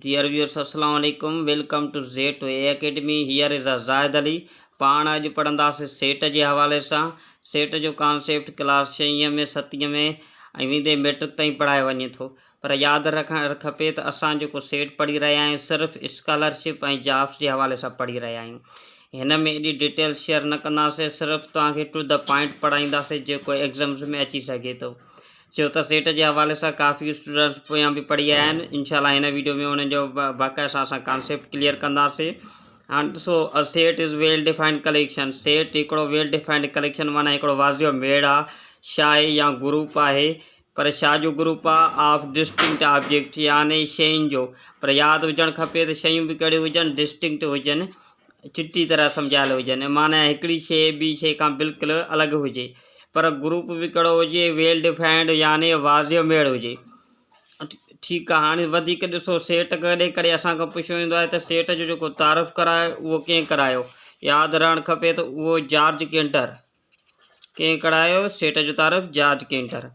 Dear viewers السلام عليڪم welcome to Z two A academy here is a Zahid Ali پاڻ اڄ پڙهنداسين سيٽ جي حوالي سان سيٽ جو ڪانسيپٽ ڪلاس ڇهين ۾ ستين ۾ ۽ ويندي ميٽرڪ تائين پڙهايو وڃي ٿو پر ياد رکڻ کپي ته اسان جيڪو سيٽ پڙهي رهيا آهيون صرف اسڪالرشپ ۽ جابس جي حوالي سان پڙهي رهيا آهيون هن ۾ ايڏي ڊيٽيل شيئر نه ڪنداسين صرف توهان کي ٽو the point پڙهائينداسين جيڪو ايگزامز ۾ اچي سگهي ٿو ڇو ته سيٽ جي حوالي سان ڪافي اسٽوڊنٽس پويان به پڙهي آيا آهن انشاء الله هن ويڊيو ۾ انهن جو باقاعده سان اسان ڪانسيپٽ ڪليئر ڪنداسين هاڻ ڏسو a set is well defined collection set هڪڙو ويل ڊفائنڊ ڪليڪشن معنی هڪڙو واضح ميڙ آ شاهي يا گروپ آهي پر شاهه جو گروپ آ آف ڊسٽنڪٽ آبجيڪٽ يعني شين جو پر ياد هجڻ کپي ته شيون به ڪهڙيون هجن ڊسٽنڪٽ هجن چٽي طرح سمجهايل هجن معنيٰ هڪڙي شيء ٻي شيء کان بلڪل الڳ هجي پر گروپ به ڪهڙو هجي ويل ڊفائنڊ يعني واضح ميڙ هجي ٺيڪ آهي هاڻي وڌيڪ ڏسو سيٽ ڪڏهن ڪڏهن اسان کان پڇيو ويندو آهي ته سيٽ جو جيڪو تعارف ڪرايو اهو ڪنهن ڪرايو ياد رهڻ کپي ته اهو جارج ڪينٽر ڪنهن ڪرايو سيٽ جو تعارف جارج ڪينٽر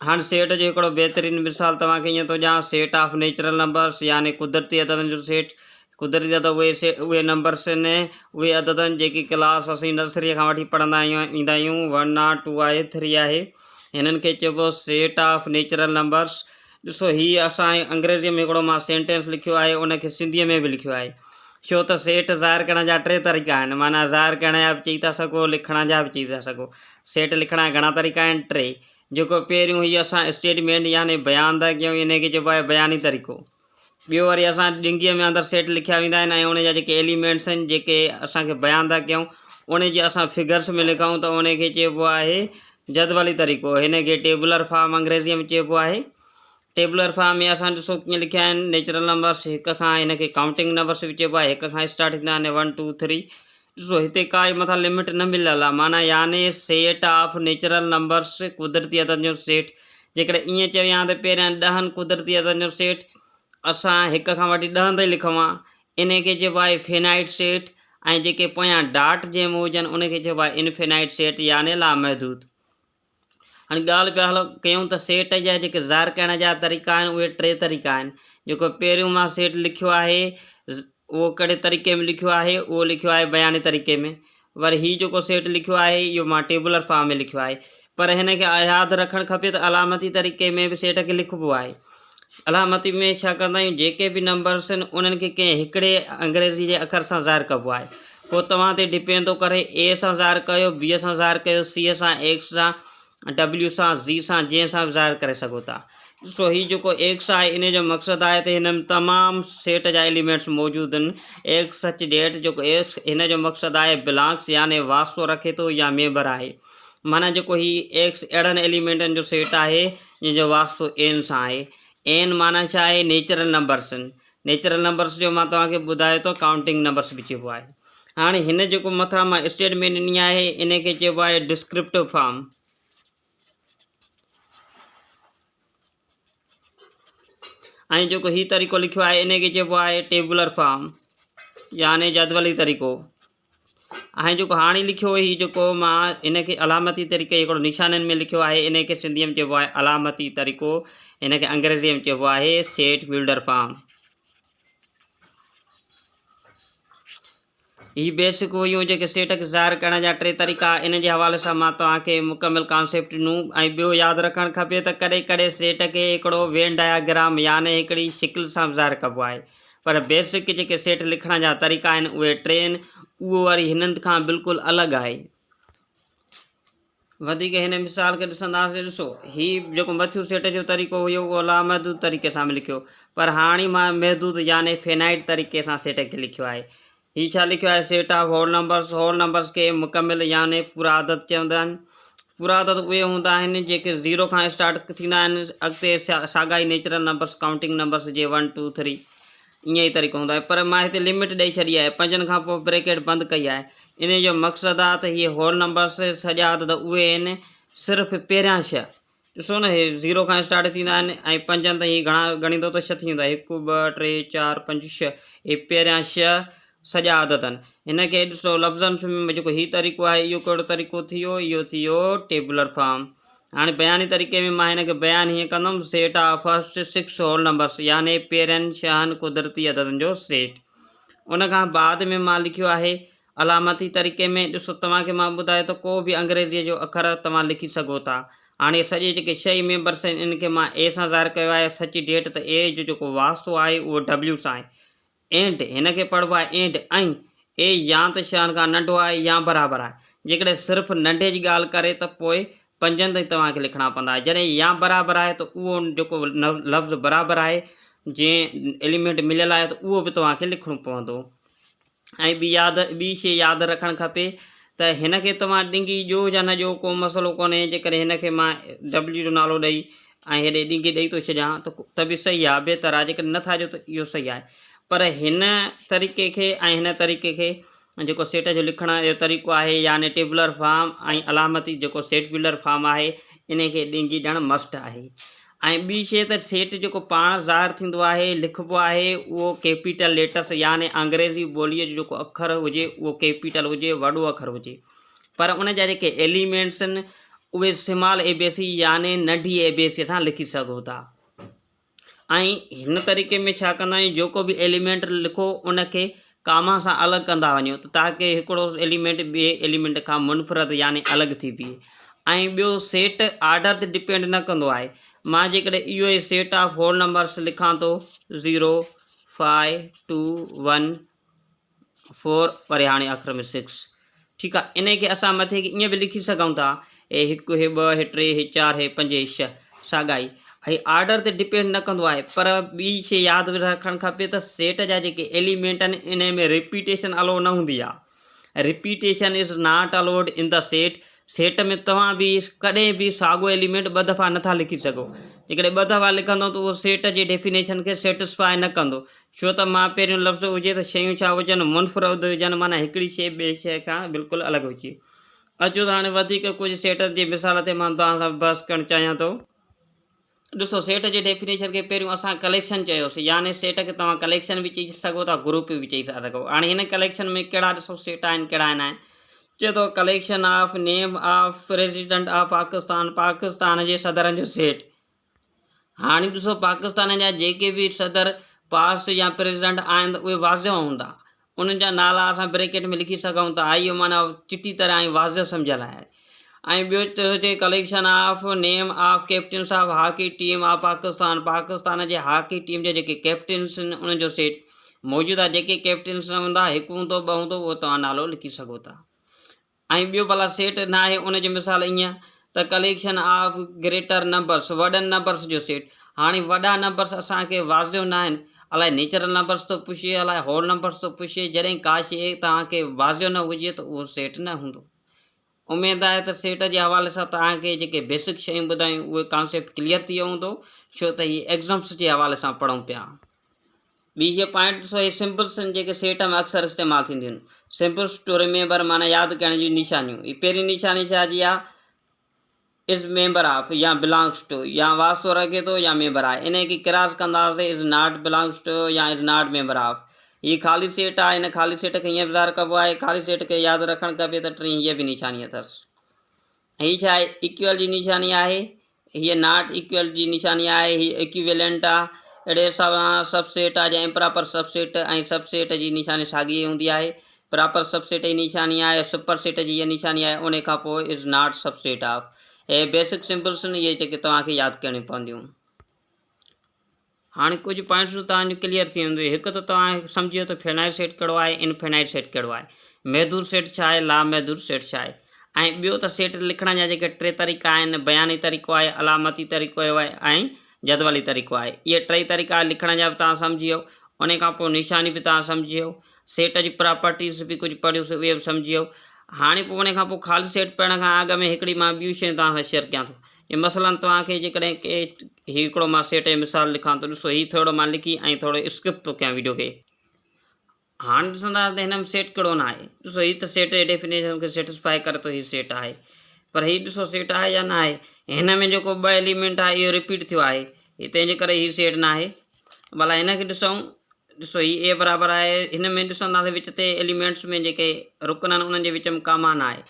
هاڻ سيٽ جو هڪڙو بهترين مثال توهان کي ائين ٿو ڏيان سيٽ آف نيچرل نمبرس يعني قدرتي عددن جو سيٽ قدرتي عدد اهي اهي نمبرس آهن اهي عدد آهن جيڪي ڪلاس اسين نرسري کان وٺي پڙهندا آهيون ايندا آهيون ون آ ٽو آهي ٿري آهي هنن کي چئبو سيٽ آف نيچرل نمبرس ڏسو هي اسان انگريزي ۾ هڪڙو مان سينٽينس لکيو آهي ان کي سنڌي ۾ به لکيو آهي ڇو ته سيٽ ظاهر ڪرڻ جا ٽي طريقا آهن معنيٰ ظاهر ڪرڻ جا به چئي ٿا سگهو لکڻ جا به چئي ٿا سگهو سيٽ لکڻ جا گهڻا طريقا آهن ٽي جيڪو پهريون هي اسان اسٽيٽمينٽ يعني بيان ٿا ڪيون ان کي چئبو آهي بياني طريقو ٻيو وري اسان ڏنگيء ۾ اندر سيٽ لکيا ويندا آهن ۽ ان جا جيڪي ايليمينٽس آهن جيڪي اسان کي بيان ٿا ڪيون ان جي اسان فگرس ۾ لکون ته ان کي چئبو آهي جدولي طريقو هن کي ٽيبولر فارم انگريزيء ۾ چئبو آهي ٽيبلر فارم ۾ اسان ڏسو ڪيئن لکيا آهن نيچرل نمبرس هڪ کان هن کي ڪائونٽنگ نمبرس به چئبو آهي هڪ کان اسٽارٽ ٿيندا آهن ون ٽو ٿري ڏسو هتي ڪائي مٿان لمٽ نه مليل آهي معنيٰ يعني سيٽ آف نيچرل نمبرس قدرتي عددن جو سيٽ جيڪڏهن ائين چويان ته پهريان ڏهن قدرتي عددن جو سيٽ اسان هڪ کان وٺي ڏهن تائين لکون ها ان کي چئبو آهي فينائٽ سيٽ ۽ جيڪي پويان ڊاٽ جنهن ۾ هجن ان کي چئبو آهي انفينائٽ سيٽ يعني لامحدود هاڻي ڳالهه پيا هلو ڪيون ته سيٽ جا جيڪي ظاهر ڪرڻ جا طريقا آهن اهي ٽي طريقا آهن جيڪو پهريون مان سيٽ لکيو آهي اهو ڪهڙي طريقي ۾ لکيو آهي اهو لکيو آهي بياني طريقي ۾ وري هي جيڪو سيٽ لکيو آهي اهو مان ٽيبولر فارم ۾ لکيو آهي پر هن کي ياد رکڻ کپي ته علامتي طريقي ۾ به سيٽ کي لکبو آهي علامتي ۾ ڇا ڪندا آهيون جيڪي به نمبرس آهن انهن کي ڪنهن هڪڙي انگريزي جي اکر سان ظاهر ڪبو آهي پوء توهان تي ڊپينڊ ٿو ڪري اي سان ظاهر ڪيو بي سان ظاهر ڪيو سي سان ايڪس سان ڊبليو سان زي سان جنهن سان به ظاهر ڪري سگهو ٿا ڏسو هي جيڪو ايڪس آهي ان جو مقصد آهي ته هن ۾ تمام سيٽ جا ايليمينٽس موجود آهن ايڪس سچ ڊيٽ جيڪو ايڪس هن جو مقصد آهي بلانگس يعني واسطو رکي ٿو يا ميمبر آهي معنيٰ جيڪو هي ايڪس اهڙن ايليمينٽن جو سيٽ آهي جنهن جو واسطو اين سان آهي. اين معنيٰ ڇا آهي؟ نيچرل نمبرس آهن. نيچرل نمبرس جو مان توهان کي ٻڌايو ته ڪائونٽنگ نمبرس به چئبو آهي. هاڻي هن جيڪو مٿان مان اسٽيٽمينٽ ڏني آهي ان کي چئبو آهي ڊسڪرپٽو فارم. ۽ جيڪو هي طريقو لکيو آهي ان کي چئبو آهي ٽيبولر فارم يعني جدولي طريقو ۽ جيڪو هاڻي لکيو هي جيڪو مان ان کي علامتي طريقي هڪڙو نشانين ۾ لکيو آهي ان کي سنڌي ۾ چئبو آهي علامتي طريقو ان کي انگريزي ۾ چئبو آهي سيٽ بلڊر فارم هي بيسڪ هيون جيڪي سيٽ کي ظاهر ڪرڻ جا ٽي طريقا ان جي حوالي سان مان توهان کي مڪمل ڪانسيپٽ ڏنو ۽ ٻيو ياد رکڻ کپي ته ڪڏهن ڪڏهن سيٽ کي هڪڙو وين ڊاياگرام يعني هڪڙي شڪل سان به ظاهر ڪبو آهي پر بيسڪ جيڪي سيٽ لکڻ جا طريقا آهن اهي ٽي آهن اهو وري هنن کان بلڪل الڳ آهي. وڌيڪ هن مثال کي ڏسنداسين ڏسو هي جيڪو مٿيون سيٽ جو طريقو هيو اهو لامحدود طريقي سان به لکيو پر هاڻي مان محدود يعني فينائيٽ طريقي سان سيٽ کي لکيو آهي هي ڇا لکيو آهي set of whole numbers whole numbers کي مڪمل يعني پورا عدد چوندا آهن پورا عدد اهي هوندا آهن جيڪي زيرو کان اسٽارٽ ٿيندا آهن اڳتي ساڳا ئي نيچرل نمبرس ڪائونٽنگ نمبرس جي ون ٽو ٿري ائين ئي طريقو هوندو آهي پر مان هتي لمٽ ڏئي ڇڏي آهي پنجن کان پوء بريڪيٽ بند ڪئي آهي انهي جو مقصد آهي ته هي هول نمبرس سڄا عدد اهي آهن صرف پهريان ڇهه ڏسو نه هي زيرو کان اسٽارٽ ٿيندا آهن ۽ پنجن تائين هي گهڻا ڳڻيندو ته ڇهه ٿي ويندا هڪ ٻه ٽي چار پنج ڇهه هي پهريان ڇهه سڄا عدد آهن هن کي ڏسو لفظن ۾ جيڪو هي طريقو آهي اهو ڪهڙو طريقو ٿي ويو اهو ٿي ويو ٽيبولر فارم. هاڻي بياني طريقي ۾ مان هن کي بيان هيئن ڪندم، set of first six whole numbers يعني پهرين ڇهن قدرتي عددن جو سيٽ. ان کان بعد ۾ مان لکيو آهي علامتي طريقي ۾ ڏسو توهان کي مان ٻڌايو ته ڪو به انگريزيء جو اکر توهان لکي سگهو ٿا. هاڻي سڄي جيڪي ڇهه ئي ميمبرس آهن ان کي مان اي سان ظاهر ڪيو آهي سچ ڊيٽ ته اي جو جيڪو واسطو آهي اهو ڊبليو سان آهي. اينڊ هن کي پڙهبو آهي اينڊ ۽ اي يا ته ڇهن کان ننڍو آهي يا برابر آهي. جيڪڏهن صرف ننڍي جي ڳالهه ڪري ته پوء پنجن تائين توهان کي لکڻا پوندا. جڏهن يا برابر آهي ته اهو جيڪو لفظ برابر آهي جنهن ايليمينٽ مليل آهي ته اهو به توهان کي لکڻو پوندو. ۽ ٻي ياد ٻي شيء ياد رکڻ کپي ته هن کي توهان ڏنگي ڏيو يا نه ڏيو ڪو مسئلو ڪونهي جيڪڏهن هن کي مان ڊبليو جو نالو ڏئي ۽ هيڏي ڏنگي ڏئي ٿو ڇڏيان ته به صحيح آهي بهتر آهي جيڪڏهن نٿا ڏيو ته اهو صحيح آهي پر هن طريقي کي ۽ هن طريقي کي جيڪو سيٽ جو لکڻ جو طريقو آهي يعني ٽيبولر فارم ۽ علامتي جيڪو سيٽ بلڊر فارم آهي انهي کي ڏنگي ڏيڻ مسٽ آهي ۽ ٻي شيء ته سيٽ جيڪو پاڻ ظاهر ٿيندو آهي لکبو آهي اهو ڪيپيٽل ليٽرس يعني انگريزي ٻوليء جو جيڪو اکر هجي اهو ڪيپيٽل هجي وڏو اکر هجي پر ان جا جيڪي ايليمينٽس آهن اهي سمال اي بي سي يعني ننڍي اي بي سي سان لکي سگهو ٿا ۽ هن طريقي ۾ ڇا ڪندا آهيون جيڪو به ايليمينٽ لکو ان کي ڪاما سان الڳ ڪندا وڃو ته تاڪه هڪڙو ايليمينٽ ٻئي ايليمينٽ کان منفرد يعني الڳ ٿي بيهي ۽ ٻيو سيٽ آرڊر تي ڊپينڊ نه ڪندو آهي مان جيڪڏهن اهو ئي سيٽ آف هول نمبرس لکان ٿو zero five two one four وري هاڻي آخر ۾ سڪس ٺيڪ آ انهي کي اسان مٿي کي ائين به لکي سگهون ٿا هي هڪ هي ٻه هي ٽي هي چار هي پنج هي ڇهه ساڳا ئي هي آرڊر تي ڊپينڊ نه ڪندو آهي پر ٻي شي ياد رکڻ کپي ته سيٽ جا جيڪي ايليمينٽ آهن انهي ۾ ريپيٽيشن الو نه هوندي آ repetition is not allowed in the set set ۾ توهان به ڪڏهن به ساڳو ايليمينٽ ٻه دفعا نٿا لکي سگهو جيڪڏهن ٻه دفعا لکندو ته اهو سيٽ جي ڊيفينيشن کي سيٽسفائي نه ڪندو ڇو ته مان پهريون لفظ هجي ته شيون ڇا هجن، منفرد هجن معنيٰ هڪڙي شيء ٻي شيء کان بلڪل الڳ هجي. اچو ته هاڻي وڌيڪ ڪجهه سيٽن جي مثال تي مان توهان سان بحث ڪرڻ چاهيان ٿو. ڏسو سيٽ جي ڊيفينيشن کي پهريون اسان ڪليڪشن چيوسين يعني سيٽ کي توهان ڪليڪشن به چئي سگهو ٿا گروپ به چئي ٿا سگهو. هاڻي هن ڪليڪشن ۾ ڪهڙا ڏسو سيٽ آهن ڪهڙا نه آهن. چئي ٿو collection of name of president of Pakistan Pakistan جي صدرن جو سيٽ. هاڻي ڏسو پاڪستان جا جيڪي به صدر پاسٽ يا پريزيڊنٽ آهن ته اهي واضح هوندا انهن جا نالا اسان بريڪيٽ ۾ لکي سگهون ٿا اهو معنيٰ چٽي طرح ۽ واضح سمجهيل آهي ۽ ٻيو چئي collection of name of captains of hockey team of Pakistan Pakistan جي هاڪي ٽيم جا جيڪي ڪيپٽنس آهن انهن جو سيٽ موجوده جيڪي ڪيپٽنس هوندا هڪ هوندو ٻه هوندو اهو توهان نالو لکي سگهو ٿا ۽ ٻيو ڀلا سيٽ ناهي ان جو مثال ائين ته ڪليڪشن آف گريٽر نمبرس وڏن نمبرس جو سيٽ هاڻي وڏا نمبرس اسان کي واضح ناهن الائي نيچرل نمبرس ٿو پڇي الائي هول نمبرس ٿو پڇي جڏهن ڪا شيء توهان کي واضح نه هجي ته اهو سيٽ نه هوندو اميد آهي ته سيٽ جي حوالي سان توهان کي جيڪي بيسڪ شيون ٻڌايون اهي ڪانسيپٽ ڪليئر ٿي ويو هوندو ڇو ته هي ايگزامس جي حوالي سان پڙهون پيا ٻي شيء پوائنٽ ڏسو هي سمبلس آهن جيڪي سيٽ ۾ اڪثر استعمال ٿينديون آهن سمبلس ٽو ريميمبر معنيٰ ياد ڪرڻ جون نشانيون. هي پهرين نشاني ڇا جي آهي؟ از ميمبر آف يا بلانگس ٽو يا واسطو رکي ٿو يا ميمبر آهي. انهيء کي ڪراس ڪنداسين از not belongs two يا از not member of. هي خالي سيٽ آهي. هن خالي سيٽ کي ائين به ظاهر ڪبو آهي. خالي سيٽ کي ياد رکڻ کپي ته ٽين هيء به نشاني اٿس. هي ڇا آهي؟ ايڪيول جي نشاني آهي. هيء not equal جي نشاني آهي. هيء ايڪيويلنٽ آهي. اهڙي حساب سان سب سيٽ آهي جا improper subset ۽ subset جي نشاني ساڳي ئي هوندي آهي. پراپر سب سيٽ جي نشاني آهي، سپر سيٽ جي هيء نشاني آهي، انهي کان پوء از not sub set of. اهي بيسڪ سمبلس آهن، اهي جيڪي توهان کي ياد ڪرڻيون پونديون. هاڻي ڪجهه پوائنٽسون توهان جون ڪليئر ٿي وينديون. هڪ ته توهان سمجهي ويو ته فينائٽ سيٽ ڪهڙو آهي، انفينائٽ سيٽ ڪهڙو آهي. محدود سيٽ ڇا آهي، لامحدود سيٽ ڇا آهي. ۽ ٻيو ته سيٽ لکڻ جا جيڪي ٽي طريقا آهن، بياني طريقو آهي، علامتي طريقو آهي ۽ جدولي طريقو آهي. اهي ٽئي طريقا لکڻ جا به توهان سمجهي ويو. انهي کان پوء نشاني به توهان سمجهي ويو. سيٽ جي پراپرٽيز به ڪجهه پڙهيوسين اهي به سمجهي ويو. هاڻي پوء انهي کان پوء خالي سيٽ پڙهڻ کان اڳ ۾ هڪڙي مان ٻيون شيون توهان سان شيئر ڪيان ٿو. جي مثلاً توهان کي جيڪڏهن ڪي هي هڪڙو مان سيٽ جو مثال لکان ٿو ڏسو هي ٿورو مان لکي ۽ ٿورو اسڪپ ٿو ڪيان ويڊيو کي. هاڻي ڏسندا ته هن ۾ سيٽ ڪهڙو نه آهي. ڏسو هي ته سيٽ جي ڊيفينيشن کي سيٽسفائي ڪري ٿو هي سيٽ آهي. پر هي ڏسو سيٽ آهي يا نه آهي. هن ۾ جيڪو ٻه ايليمينٽ آهي اهو رپيٽ ٿيو آهي. هي تنهن جي ڪري هي سيٽ نه آهي. ڀلا هن کي ڏسون. ڏسو هي اي برابر آهي. هن ۾ ڏسنداسين وچ تي ايليمينٽس ۾ جيڪي رڪن آهن انهن جي وچ ۾ ڪاما نه آهي.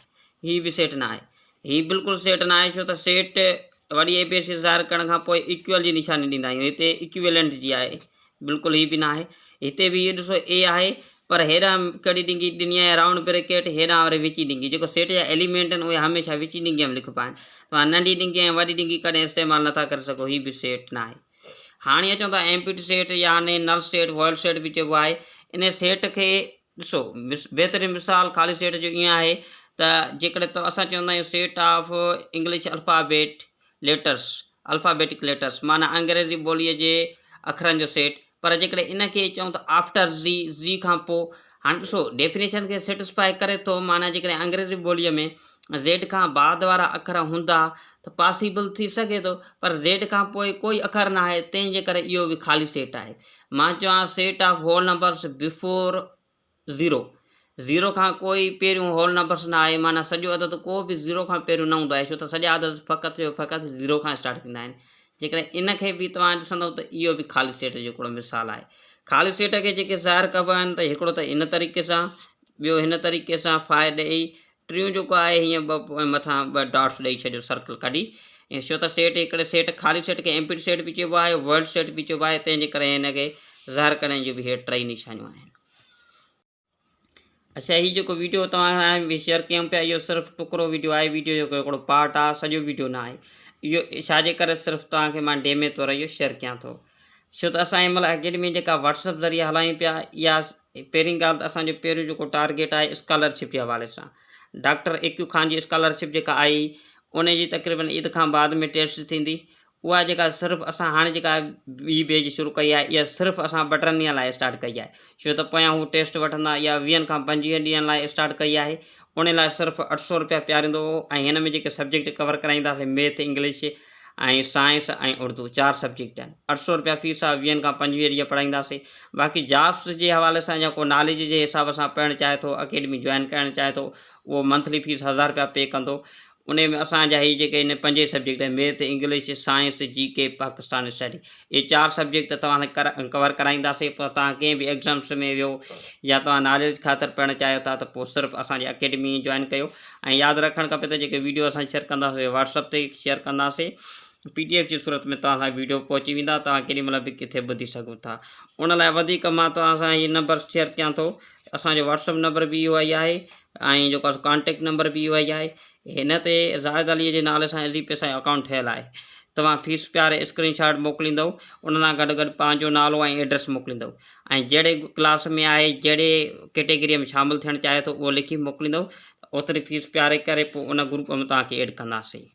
هي به سيٽ نه آهي. هي بلڪل سيٽ نه آهي ڇو ته سيٽ وڏي اي بي سي ظاهر ڪرڻ کان پوء ايڪول جي نشاني ڏيندا آهيون هتي ايڪويلنٽ جي آهي بلڪل هي به نه آهي هتي به هي ڏسو اي آهي پر هيڏانهن ڪهڙي ڏنگي ڏني آهي رائونڊ بريڪيٽ هيڏانهن وري وچي ڏنگي جيڪو سيٽ جا ايليمينٽ آهن اهي هميشه وچي ڏنگي ۾ لکبا آهن توهان ننڍي ڏنگي ۽ وڏي ڏنگي ڪڏهن استعمال نٿا ڪري سگهو هي به سيٽ نه آهي هاڻي اچون ٿا ايمپٽي سيٽ يعني نل سيٽ وائلڊ سيٽ به چئبو آهي ان سيٽ کي ڏسو بهترين مثال خالي سيٽ جو ائين آهي ته جيڪڏهن تو اسان چوندا آهيون set of English alphabet letters alphabetic letters معنيٰ انگريزي ٻوليء جي اکرن جو سيٽ پر جيڪڏهن ان کي چئون ته آفٽر زي زي کان پوء هاڻي ڏسو ڊيفينيشن کي سيٽسفائي ڪري ٿو معنيٰ جيڪڏهن انگريزي ٻوليء ۾ زيڊ کان بعد وارا اکر هوندا ته پاسيبل ٿي سگهي ٿو پر زيڊ کان پوء ڪوئي اکر نه آهي تنهن جي ڪري اهو به خالي سيٽ آهي مان چوان set of whole numbers before zero zero کان ڪوئي پهريون هول نمبرس نه آهي معنيٰ سڄو عدد ڪو به زيرو کان پهريون نه هوندو آهي ڇو ته سڄا عدد فقط جو فقط زيرو کان اسٽارٽ ٿيندا آهن جيڪڏهن ان کي به توهان ڏسندو ته اهو به خالي سيٽ جو هڪڙو مثال آهي خالي سيٽ کي جيڪي ظاهر ڪبا آهن ته هڪڙو ته هن طريقي سان ٻيو هن طريقي سان فائي ڏئي ٽيون جيڪو آهي هيئن ٻه مٿان ٻه ڊاٽس ڏئي ڇڏيو سرڪل ڪڍي ۽ ڇو ته سيٽ هڪڙي سيٽ خالي سيٽ کي ايمپٽي سيٽ به چئبو آهي ورلڊ سيٽ به چئبو آهي تنهن جي ڪري هن کي ظاهر ڪرڻ جون به هي ٽئي نشانيون آهن. اڇا هي جيڪو ويڊيو توهان سان شيئر ڪيون پيا اهو صرف ٽڪرو ويڊيو آهي ويڊيو جو هڪڙو پارٽ آهي سڄو ويڊيو نه آهي اهو ڇا جي ڪري صرف توهان کي مان ڊيمي طور اهو شيئر ڪيان ٿو ڇو ته اسان هن مهل اڪيڊمي جيڪا واٽس اپ ذريعي هلايون پيا اها پهرين ڳالهه ته اسان جو پهريون جيڪو ٽارگيٽ آهي اسڪالرشپ جي حوالي سان ڊاڪٽر اي ڪيو خان جي اسڪالرشپ جيڪا آئي ان جي تقريبن عيد کان بعد ۾ ٽيسٽ ٿيندي اها جيڪا صرف اسان هاڻي جيڪا ٻي بيچ شروع ڪئي آهي اها صرف اسان ٻه ٽن ڏينهن لاء اسٽارٽ ڪئي آهي ڇو ته پويان هو ٽيسٽ وٺندا اها ويهن کان پنجويهن ڏينهن لاء اسٽارٽ ڪئي آهي ان لاء صرف 800 روپيا پياريندو هو ۽ هن ۾ جيڪي سبجيڪٽ ڪور ڪرائينداسين ميٿ انگلش ۽ سائنس ۽ اردو چار سبجيڪٽ آهن 800 روپيا فيس آهي ويهن کان پنجويهه ڏينهن پڙهائينداسين باقي جابس جي حوالي سان يا ڪو ناليج جي حساب سان پڙهڻ چاهي ٿو اڪيڊمي جوائن ڪرڻ چاهي ٿو اهو منٿلي فيس هزار روپيا پي ڪندو انهي ۾ اسان جا هي جيڪي هن پنج ئي سبجيڪٽ آهن math English science G K Pakistan study اهي چار سبجيڪٽ توهان کي ڪور ڪرائينداسين پوء توهان ڪنهن به ايگزامس ۾ ويو يا توهان ناليج خاطر پڙهڻ چاهيو ٿا ته پوء صرف اسان جي اڪيڊمي جوائن ڪيو ۽ ياد رکڻ کپي ته جيڪي ويڊيو اسان شيئر ڪنداسين اهي واٽس اپ تي شيئر ڪنداسين پي ڊي ايف جي صورت ۾ توهان سان ويڊيو پهچي ويندا توهان ڪيڏي مهل به ڪٿي ٻڌي سگهو ٿا ان لاء وڌيڪ مان توهان سان هي نمبر شيئر ڪيان ٿو اسان جو واٽس اپ نمبر به اهو ئي آهي ۽ جيڪو آهي ڪانٽيڪٽ نمبر به اهو ئي آهي هن تي زاهد علي جي نالي سان ايزي پيسا جو اڪائونٽ ٺهيل آهي توهان فيس پياري اسڪرين شاٽ موڪليندو ان سان گڏ گڏ پنهنجو نالو ۽ ايڊريس موڪليندو ۽ جهڙي ڪلاس ۾ آهي جهڙي ڪيٽيگري ۾ شامل ٿيڻ چاهي ٿو اهو لکي موڪليندو اوتري فيس پياري ڪري پوء ان گروپ ۾ توهان کي ايڊ ڪنداسين.